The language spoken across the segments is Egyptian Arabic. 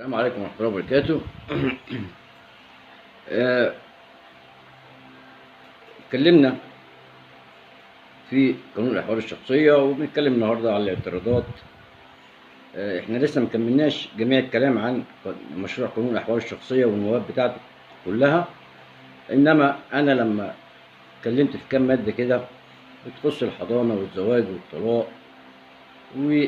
السلام عليكم ورحمة الله وبركاته. اتكلمنا في قانون الأحوال الشخصية، وبنتكلم النهاردة على الاعتراضات. احنا لسه مكملناش جميع الكلام عن مشروع قانون الأحوال الشخصية والمواد بتاعته كلها، إنما أنا لما اتكلمت في كام مادة كده بتخص الحضانة والزواج والطلاق و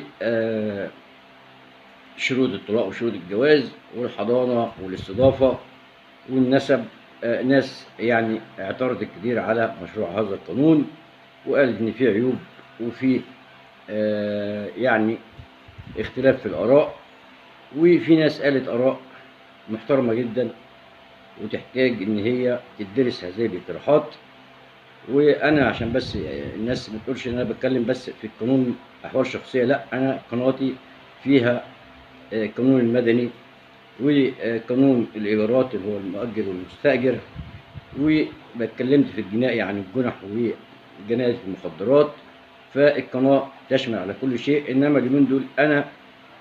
شروط الطلاق وشروط الجواز والحضانة والاستضافة والنسب. ناس يعني اعترضت كتير على مشروع هذا القانون وقالت إن فيه عيوب وفي يعني اختلاف في الآراء، وفي ناس قالت آراء محترمة جدا وتحتاج إن هي تدرس هذه الاقتراحات. وأنا عشان بس الناس ما تقولش إن أنا بتكلم بس في القانون أحوال شخصية، لأ، أنا قناتي فيها القانون المدني وقانون الإيجارات اللي هو المؤجر والمستأجر، وبتكلمت في الجنائي عن الجنح وجناية المخدرات، فالقناة تشمل على كل شيء. إنما اليومين دول أنا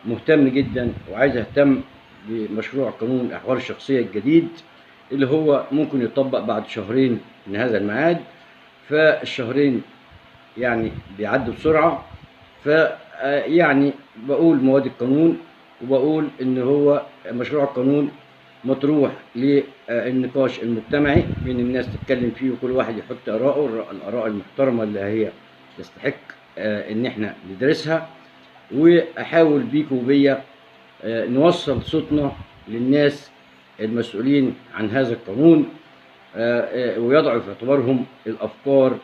مهتم جدا وعايز أهتم بمشروع قانون الأحوال الشخصية الجديد اللي هو ممكن يطبق بعد شهرين من هذا الميعاد، فالشهرين يعني بيعدوا بسرعة. فيعني بقول مواد القانون وبقول إن هو مشروع القانون مطروح للنقاش المجتمعي بين الناس تتكلم فيه وكل واحد يحط آراءه، الآراء المحترمة اللي هي تستحق إن احنا ندرسها، وأحاول بيكم وبيا نوصل صوتنا للناس المسؤولين عن هذا القانون، ويضعوا في اعتبارهم الأفكار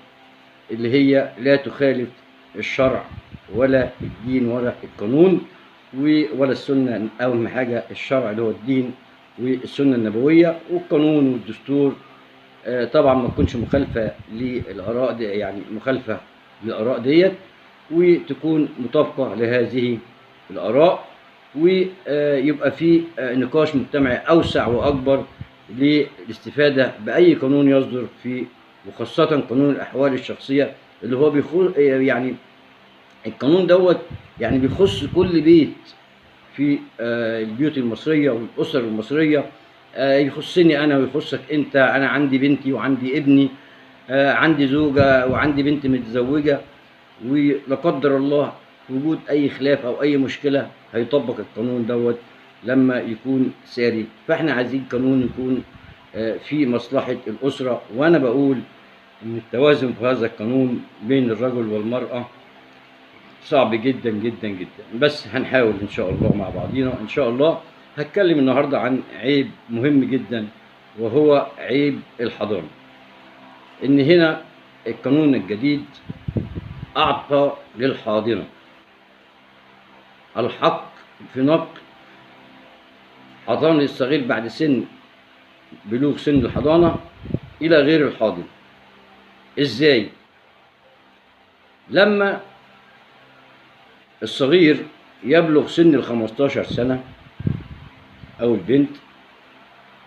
اللي هي لا تخالف الشرع ولا الدين ولا القانون ولا السنة. أهم حاجة الشرع اللي هو الدين والسنة النبوية والقانون والدستور. طبعا ما تكونش مخالفة للآراء دي، يعني مخالفة للآراء ديت، وتكون مطابقة لهذه الآراء، ويبقى في نقاش مجتمعي أوسع وأكبر للاستفادة بأي قانون يصدر في، وخاصة قانون الأحوال الشخصية اللي هو بيخص يعني القانون دوت يعني بيخص كل بيت في البيوت المصرية والأسر المصرية. يخصني أنا ويخصك أنت، أنا عندي بنتي وعندي ابني، عندي زوجة وعندي بنت متزوجة، ولا قدر الله وجود أي خلاف أو أي مشكلة هيطبق القانون دوت لما يكون ساري. فإحنا عايزين قانون يكون في مصلحة الأسرة، وأنا بقول إن التوازن في هذا القانون بين الرجل والمرأة صعب جدا جدا جدا، بس هنحاول إن شاء الله مع بعضينا. إن شاء الله هتكلم النهاردة عن عيب مهم جدا وهو عيب الحضانة. إن هنا القانون الجديد أعطى للحاضنة الحق في نقل حضانة الصغير بعد سن بلوغ سن الحضانة إلى غير الحاضن. إزاي؟ لما الصغير يبلغ سن 15 سنة أو البنت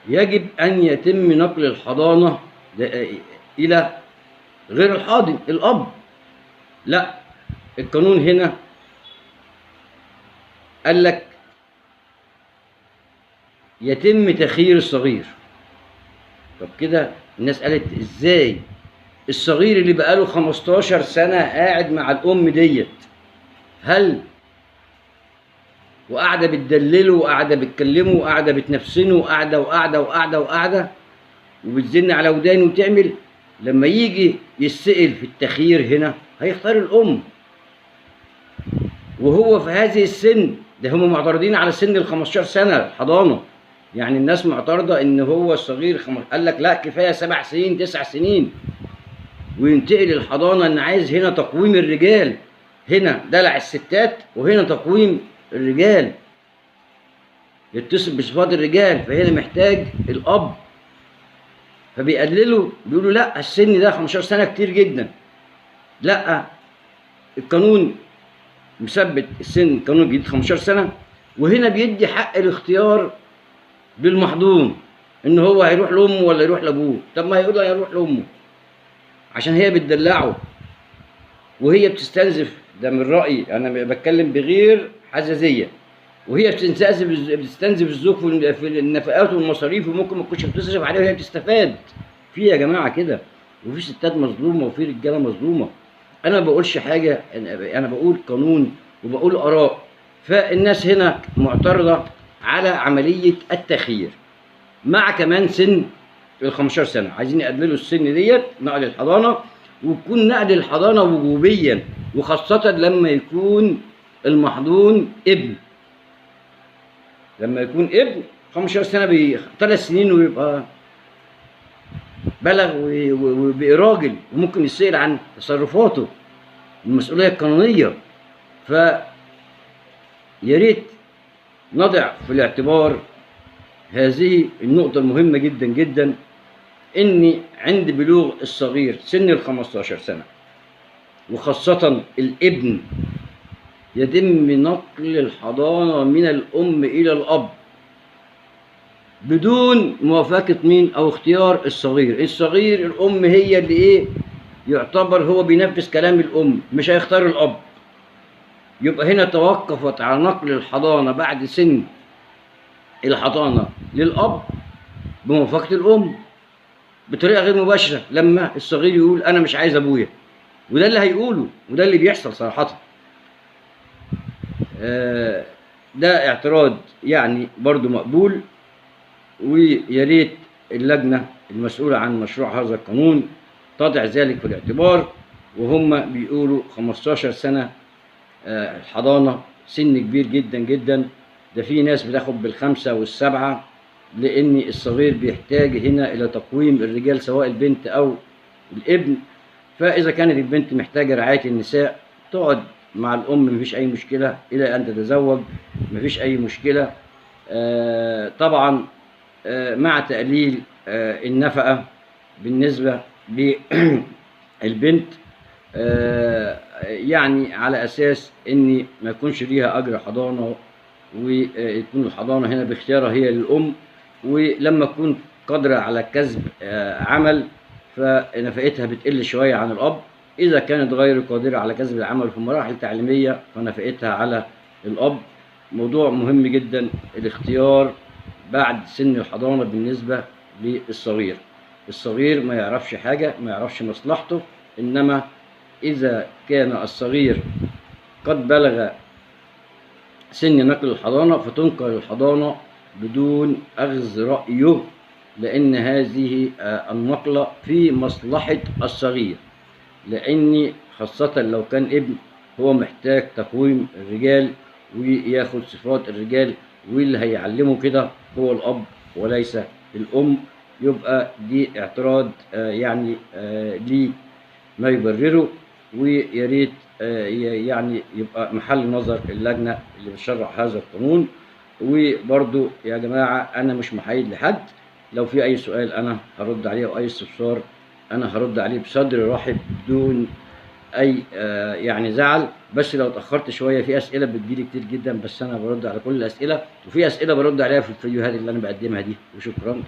يجب أن يتم نقل الحضانة إلى غير الحاضن الأب. لا، القانون هنا قال لك يتم تخيير الصغير. طب كده الناس قالت إزاي الصغير اللي بقاله 15 سنة قاعد مع الأم ديت، هل وقاعدة بتدلله وقاعدة بتكلمه وقاعدة بتنفسنه وقاعدة وقاعدة وقاعدة وقاعدة وبتزن على ودانه وتعمل، لما يجي يسأل في التخيير هنا هيختار الأم وهو في هذه السن ده. هم معترضين على سن ال 15 سنة الحضانة، يعني الناس معترضة إن هو الصغير قال لك لا كفاية 7 سنين 9 سنين وينتقل الحضانة. إن عايز هنا تقويم الرجال، هنا دلع الستات وهنا تقويم الرجال، يتصل بصفات الرجال، فهنا محتاج الأب. فبيقللوا بيقولوا لا السن ده 15 سنة كتير جدا. لا، القانون مثبت السن، القانون الجديد 15 سنة، وهنا بيدي حق الاختيار للمحضون ان هو هيروح لامه ولا يروح لابوه. طب ما هيقول هيروح لامه عشان هي بتدلعه وهي بتستنزف. ده من رأيي، انا بتكلم بغير حزازية. وهي بتستنزف الزوج في النفقات والمصاريف، وممكن ما تكونش بتصرف عليها وهي بتستفاد. في يا جماعة كده، وفي ستات مظلومة وفي رجاله مظلومة. انا ما بقولش حاجة، انا بقول قانون وبقول اراء. فالناس هنا معترضة على عملية التخيير، مع كمان سن ال 15 سنة، عايزين يقللوا السن ديت نقل الحضانة، ويكون نقل الحضانة وجوبيا، وخاصة لما يكون المحضون ابن. لما يكون ابن 15 سنة، 3 سنين ويبقى بلغ وبقى راجل، وممكن يسأل عن تصرفاته، المسؤولية القانونية. ف يا ريت نضع في الاعتبار هذه النقطة المهمة جدا جدا، إن عند بلوغ الصغير سن ال 15 سنة وخاصة الابن يتم نقل الحضانة من الأم إلى الأب بدون موافقة مين أو اختيار الصغير. الصغير الأم هي اللي إيه، يعتبر هو بينفذ كلام الأم، مش هيختار الأب. يبقى هنا توقفت على نقل الحضانة بعد سن الحضانة للأب بموافقة الأم بطريقة غير مباشرة، لما الصغير يقول أنا مش عايز أبويا، وده اللي هيقوله وده اللي بيحصل صراحة. ده اعتراض يعني برضو مقبول، ويا ريت اللجنة المسؤولة عن مشروع هذا القانون تضع ذلك في الاعتبار. وهم بيقولوا 15 سنة الحضانة سن كبير جدا جدا، ده في ناس بتاخد بال5 وال7، لأن الصغير بيحتاج هنا إلى تقويم الرجال سواء البنت أو الابن. فإذا كانت البنت محتاجة رعاية النساء تقعد مع الأم، مفيش أي مشكلة إلى أن تتزوج، مفيش أي مشكلة. طبعا مع تقليل النفقة بالنسبة للبنت، يعني على أساس إن ما يكونش ليها أجر حضانة، ويكون الحضانة هنا باختيارها هي للأم، ولما تكون قادرة على كسب عمل فنفقتها بتقل شوية عن الأب. إذا كانت غير قادرة على كسب العمل في مراحل تعليمية فنفقتها على الأب. موضوع مهم جدا الاختيار بعد سن الحضانة بالنسبة للصغير. الصغير ما يعرفش حاجة، ما يعرفش مصلحته، إنما إذا كان الصغير قد بلغ سن نقل الحضانة فتنقل الحضانة بدون أخذ رأيه، لأن هذه النقلة في مصلحة الصغير، لأن خاصة لو كان ابن هو محتاج تقويم الرجال وياخد صفات الرجال، واللي هيعلمه كده هو الأب وليس الأم. يبقى دي اعتراض يعني ليه ما يبرره، ويا ريت يعني يبقى محل نظر اللجنة اللي بتشرع هذا القانون. وبرضو يا جماعة أنا مش محايد لحد، لو في أي سؤال أنا هرد عليه، أو أي استفسار أنا هرد عليه بصدر رحب بدون أي يعني زعل. بس لو اتأخرت شوية في أسئلة بتجيلي كتير جدا، بس أنا برد على كل الأسئلة، وفي أسئلة برد عليها في الفيديوهات اللي أنا بقدمها دي. وشكرا.